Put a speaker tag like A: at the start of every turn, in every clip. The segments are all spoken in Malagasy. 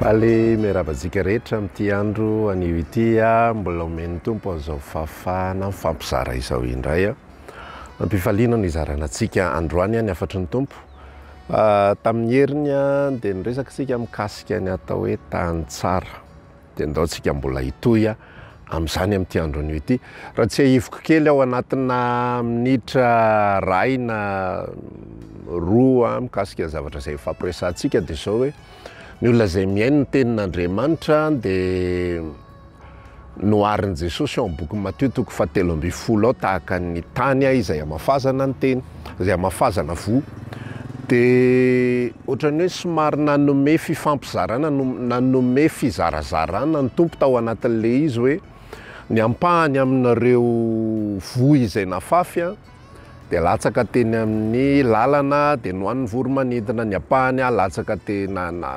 A: Faly miarahaba antsika rehetra amin'ity andro anio ity. Mbola omen'ny Tompo an'izao fahafahana mifampizara izao indray. Ampifaliana no hizarana antsika androany ny hafatry ny Tompo. Tamin'ny heriny dia niresaka isika mikasika ny atao hoe tany tsara. Dia ndao tsika mbola hitohy amin'izany amin'ity andro anio ity. Raha tsiahiviko kely ao anatina minitra iray na roa mikasika ny zavatra izay ifampiresahantsika dia izao hoe, ny olona izay mihaino ny tenin'Andriamanitra dia noharin'i Jesosy ao amin'ny bokin'i Matio toko fahatelo ambin'ny folo ao tahaka ny tany izay hamafazana ny teny, izay hamafazana voa. Dia ohatran'ny hoe somary nanome fifampizarana, nanome fizarazarana ny Tompo tao anatin'ilay izy hoe ny ampahany amin'ireo voa izay nafafy dia latsaka teny amin'ny lalana dia nohanin'ny voro-manidina, ny ampahany latsaka te-, na, na,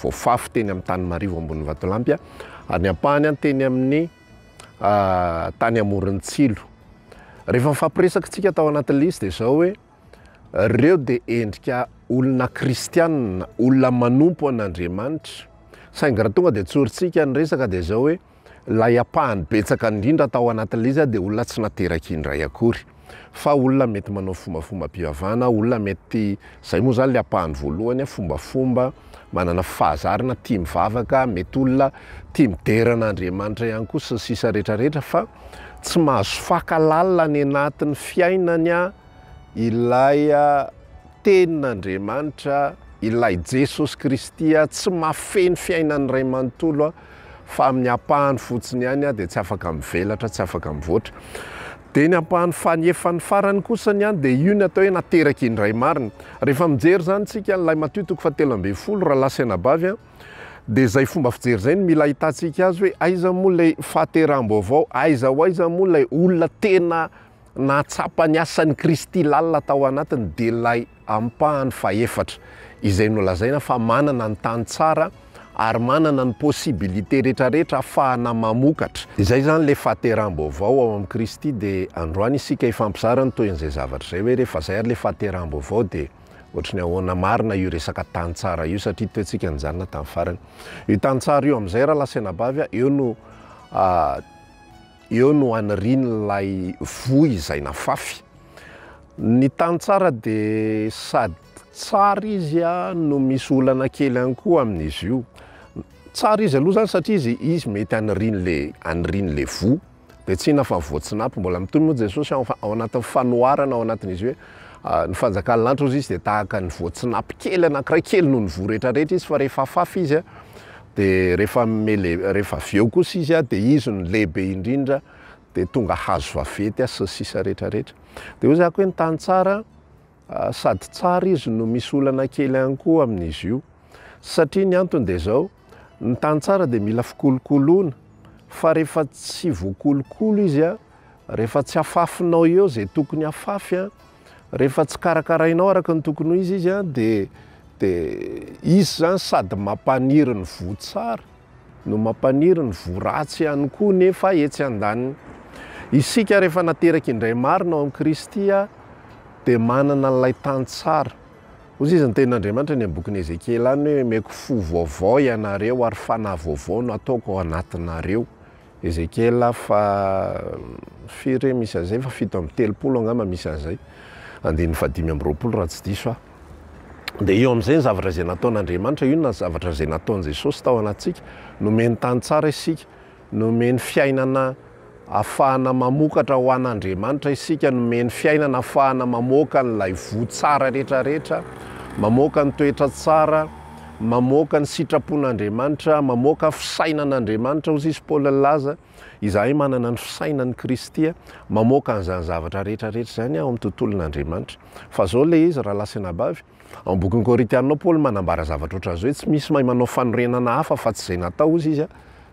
A: voafafy teny amin'ny tany marivo ambonin'ny vatolampy, ary ny ampahany teny amin'ny tany amoron-tsilo. Rehefa nifampiresaka tsika tao anatin'ilay izy dia izao hoe ireo dia endrika olona kristianina, olona manompo an'Andriamanitra, saingy raha tonga dia tsorintsika ny resaka dia izao hoe ilay ampahany betsaka indrindra tao anatin'ilay izy dia olona tsy nateraka indray akory, fa olona mety manao fombafombam-pivavahana, olona mety, izay moa izany ilay ampahany voalohany, fombafomba, manana fahazarana, tia mivavaka, mety olona tia midera an'Andriamanitra ihany koa sy ny sisa rehetra rehetra, fa tsy mahazo faka lalina any anatin'ny fiainany ilay tenin'Andriamanitra, ilay Jesosy Kristy tsy mahafehy ny fiainan'ny iray manontolo fa amin'ny ampahany fotsiny ihany dia tsy afaka mivelatra, tsy afaka mivoatra. Dia ny ampahany faniefan'ny farany kosany dia io ny atao hoe nateraky indray marina. Rehefa mijery izany tsika an'ilay Matio toko fahatelo ambin'ny folo, rahalahy sy anabavy, dia izay fomba fijery izay no mila ahitantsika azy hoe aiza moa ilay fahateraham-baovao, aiza ho aiza moa ilay olona tena nahatsapa ny asan'i Kristy lalina tao anatiny, dia ilay ampahany fahefatra izay nolazaina fa manana ny tany tsara ary manana ny possibilité rehetrarehetra ahafahana mamokatra. Izay izany ilay fahateraham-baovao ao amin'i Kristy, dia androany isika hifampizara ny tohin'izay zavatra izay hoe rehefa izay ary ilay fahateraham-baovao dia ohatry ny ahoana marina io resaka tany tsara io, satria teo tsika nijanona tamin'ny farany. Io tany tsara io amin'izay rahalahy sy anabavy a, eo no eo no anirian'ilay voa izay nafafy. Ny tany tsara dia sady tsara izy no misy olana kely ihany koa amin'izy io. Tsara izy aloha izany satria izy, izy mety anirian'le, anirian'le voa. Dia tsy inona fa voatsinapy. Mbola mitohy moa Jesosy ao, ao anatin'ny fanoharana ao anatin'izy hoe ny fanjakan'ny lanitra hozy izy dia tahaka ny voatsinapy kely anankiray, kely noho ny voa rehetrarehetra izy, fa rehefa afafy izy dia rehefa mele, rehefa avy eo kosa izy dia izy no lehibe indrindra, dia tonga hazo vaventy sy ny sisa rehetrarehetra. Dia hoy za koa hoe ny tany tsara, sady tsara izy no misy olana kely ihany koa amin'izy io. Satria ny antony dia izao, ny tany tsara dia mila fikolokoloana, fa rehefa tsy voakolokolo izy, rehefa tsy afafinao eo izay tokony afafy, rehefa tsy karakarainao araka ny tokony ho izy izy, dia dia izy izany sady mampaniry ny voa tsara no mampaniry ny voa ratsy ihany koa. Nefa etsy andaniny, isika rehefa nateraky indray marina ao amin'i Kristy dia manana an'ilay tany tsara. Hoy izy ny tenin'Andriamanitra any amin'ny bokin'i Ezekiela any hoe omeko fo vaovao ianareo ary fanahy vaovao no ataoko ao anatinareo. Ezekiela fa firy misy an'izay? Fa 37 angamba misy an'izay. Andininy faha-25 raha tsy diso aho. Dia eo amin'izay ny zavatra izay nataon'Andriamanitra, io na zavatra izay nataon'i Jesosy tao anatintsika. Nomeny tany tsara isika, nomeny fiainana ahafahana mamokatra ho an'Andriamanitra isika, nomeny fiainana ahafahana mamoaka an'ilay voa tsara rehetrarehetra, mamoaka ny toetra tsara, mamoaka ny sitrapon'Andriamanitra, mamoaka fisainan'Andriamanitra, hoy izy Paoly nilaza, izahay manana ny fisainan'i Kristy, mamoaka an'izany zavatra rehetrarehetra izany ao amin'ny tontolon'Andriamanitra. Fa izao ilay izy, rahalahy sy anabavy, ao amin'ny bokin'ny Korintiana ao Paoly manambara zavatra ohatran'izao hoe tsy misy mahay manao fanorenana hafa fa tsy izay natao, hoy izy,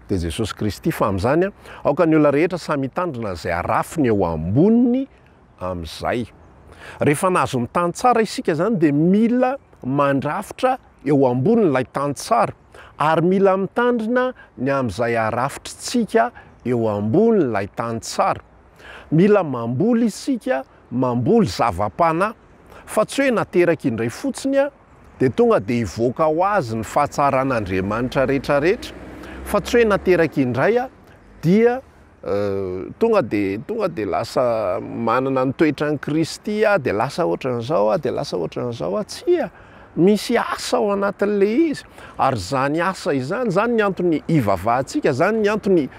A: dia Jesosy Kristy, fa amin'izany, aoka ny olona rehetra samy hitandrina izay arafiny eo amboniny amin'izay. Rehefa nahazo ny tany tsara isika izany dia mila mandrafitra eo ambonin'ilay tany tsara, ary mila mitandrina ny amin'izay arafitritsika eo ambonin'ilay tany tsara. Mila mamboly isika, mamboly zava-panahy, fa tsy hoe nateraky indray fotsiny. dia tonga dia hivoaka ho azy ny fahatsaran'Andriamanitra rehetrarehetra, fa tsy hoe nateraka indray aho dia tonga dia tonga dia lasa manana ny toetran'i Kristy aho, dia lasa ohatran'izao aho, dia lasa ohatran'izao aho. Tsia, misy asa ao anatin'ilay izy, ary izany asa izany, izany ny antony ivavahantsika, izany ny antony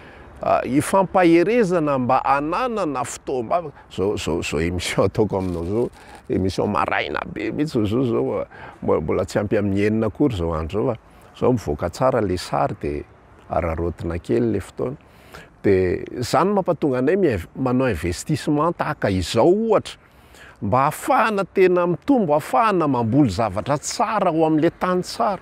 A: ifampaherezana mba hananana fotoam-bavaka. Zao zao zao émission ataoko aminao zao, émission maraina be mihitsy zao zao, mbola tsy ampy amin'ny enina akory zao andro zao fa zao mivoaka tsara le sary de araraotina kely le fotoana. De zany no mampatonga anay mi- manao investissement tahaka izao ohatra, mba hahafahana tena mitombo, hahafahana mamboly zavatra tsara ao amin'le tany tsara.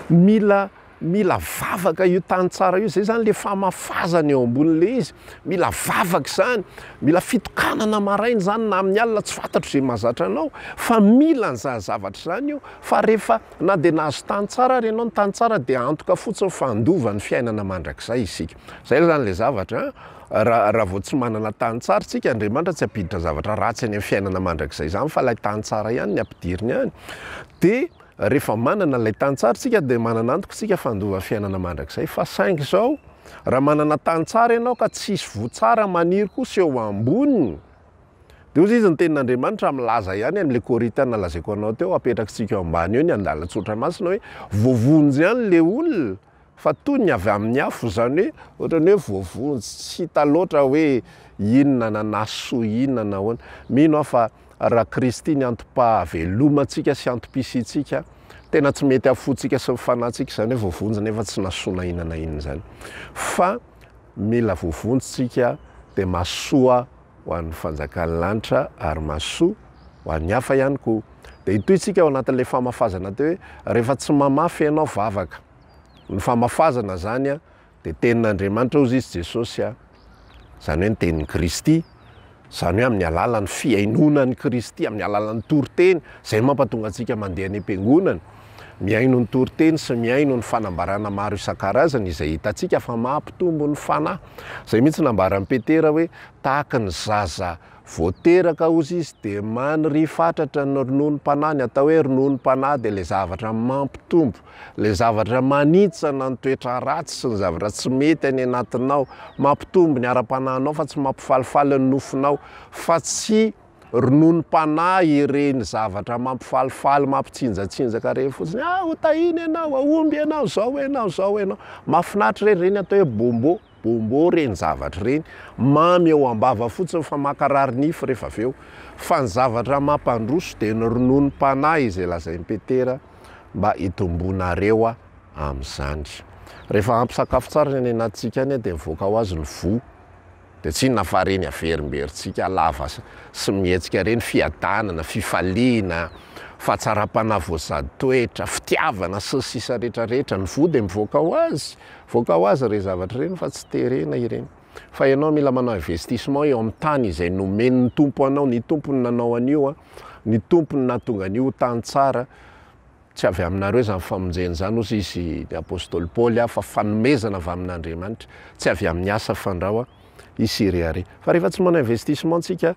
A: Mila Mila vavaka io tany tsara io, zay zany le famafazana eo ambonin'le izy, mila vavaka izany, mila fitokanana maraina izany na amin'ny alina, tsy fantatro izay mahazatra anao fa mila an'izany zavatra izany io, fa rehefa na dia nahazo tany tsara ary ianao, ny tany tsara dia antoka fotsiny fa handova ny fiainana mandrakizay isika, zay zany le zavatra an, raha raha vao tsy manana tany tsara isika, Andriamanitra tsy hampiditra zavatra ratsy any amin'ny fiainana mandrakizay izany fa ilay tany tsara ihany ny ampidiriny any, dia Rehefa manana ilay tany tsara isika dia manana antoka isika fa handova fiainana mandrakizay. Fa saingy izao, raha manana tany tsara ianao ka tsisy voa tsara maniry kosa eo amboniny, dia hozy izy ny tenin'Andriamanitra milaza ihany amin'ilay Korintiana lazaiko anao teo, apetrakitsika eo ambany eo ny andalan-tsotra masina hoe voavonjy ihany ilay olona fa toy ny avy amin'ny afo, izany hoe ohatran'ny hoe voavonjy tsy hita loatra hoe inona na nahasoa inona na ahoana. Mino aho fa Raha Kristy ny antom-pahavelomantsika sy antom-pisiantsika, tena tsy mety afotsika sy ny fanahintsika izany hoe voavonjy nefa tsy nahasoa na inona na inona izany. Fa mila voavonjy tsika dia mahasoa ho an'ny fanjakan'ny lanitra ary mahasoa ho an'ny hafa ihany koa. Dia hitohy tsika ao anatin'ilay famafazana teo hoe rehefa tsy mamafy ianao vavaka. Ny famafazana izany Dia tenin'Andriamanitra hozy izy Jesosy a, izany hoe ny tenin'i Kristy, izany hoe amin'ny alalan'ny fihainoana an'i Kristy, amin'ny alalan'ny toriteny, izay no mampatonga antsika mandeha any am-piangonana, mihaino ny toriteny sy mihaino ny fanambarana maro isan-karazany izay hitantsika fa mampitombo ny fanahy. Izay mihitsy nambaran'i Petera hoe tahaka ny zaza vao teraka hozy izy dia maniry fatratra ny rononom-panahy, ny atao hoe rononom-panahy dia ilay zavatra mampitombo, ilay zavatra manitsana ny toetra ratsy sy ny zavatra tsy mety any anatinao, mampitombo ny ara-panahinao fa tsy mampifalifaly ny nofonao, fa tsy rononom-panahy ireny zavatra mampifalifaly mampitsinjatsinjaka ireny fotsiny, ah ho tahiana ianao, hahomby ianao, zao ianao, zao ianao, mahafinaritra ireny, ireny atao hoe bonbon. Bonbon ireny zavatra ireny, mamy eo am-bava fotsiny fa mankarary nify rehefa avy eo. Fa ny zavatra mampandroso dia ny rononom-panahy izay lazain'i Petera mba hitombonareo amin'izany. Rehefa ampy sakafo tsara ny any anatintsika any dia mivoaka ho azy ny voa. Dia tsy inona fa ireny averimberintsika lava sy mihetsika ireny, fiadanana, fifaliana, fahatsaram-panahy voazady toetra, fitiavana sy ny sisa rehetra rehetra. Ny voa dia mivoaka ho azy. Voaka ho azy ireny zavatra ireny fa tsy terena ireny. Fa ianao mila manao investissement eo amin'ny tany izay nomen'ny Tompo anao, ny Tompo no nanao an'io an, ny Tompo no nahatonga an'io ho tany tsara, tsy avy aminareo izany famonjena izany hozy izy ny Apostoly Paoly an, fa fanomezana avy amin'Andriamanitra, tsy avy amin'ny asa fandrao an, hisy hirehareha. Fa rehefa tsy manao investissement tsika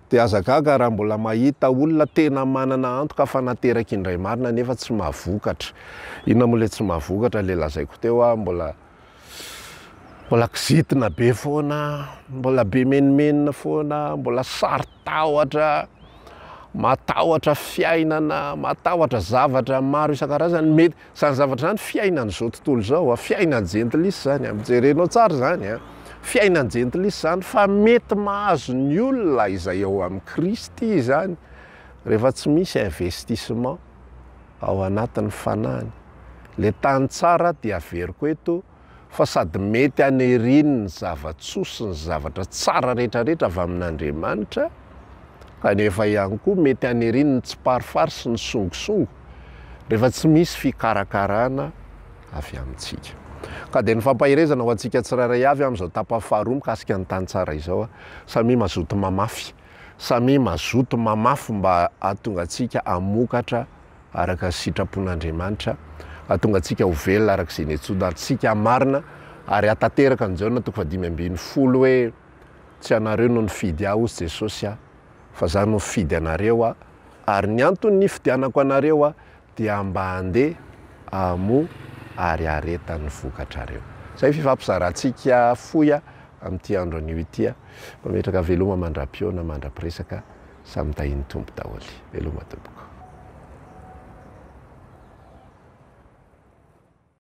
A: Dia aza gaga raha mbola mahita olona tena manana antoka fa nateraky indray marina nefa tsy mahavokatra. Inona moa ilay tsy mahavokatra ilay lazaiko teo ah, mbola mbola kizitina be foana, mbola be menomenona foana, mbola saro-tahotra, matahotra fiainana, matahotra zavatra maro isan-karazany, mety Izany zavatra izany fiainan'izao tontolo izao, fiainan'ny jentilisa izany, ampijerenao tsara izany an, fiainan'ny jentilisa izany fa mety mahazo ny olona izay ao amin'i Kristy izany rehefa tsy misy investissement ao anatin'ny fanahiny. Ilay tany tsara dia averiko eto fa sady mety haneriny ny zava-tsoa sy ny zavatra tsara rehetrarehetra avy amin'Andriamanitra, kanefa ihany koa mety haneriny ny tsiparifary sy ny songosongo rehefa tsy misy fikarakarana avy amintsika. Ka dia ny fampaherezana ho antsika tsirairay avy amin'izao tapany faharoa mikasika ny tany tsara izao, samia mazoto mamafy, samia mazoto mamafy mba hahatonga antsika hamokatra araka ny sitrapon'Andriamanitra, hahatonga antsika ho velona araka izay niantsoana antsika marina, ary hahatanteraka ny Jaona toko fahadimy ambin'ny folo hoe, Tsy anareo no nifidy ahy, hozy Jesosy, fa Izaho no nifidy anareo, ary ny antony nifidianako anareo dia mba handeha hamoa ary hahareta ny vokatrareo. Izay fifampizarantsika fohy amin'ity andro anio ity. Mametraka veloma mandra-pihaona mandra-piresaka. Samy tahin'ny Tompo daholo. Veloma tompoko.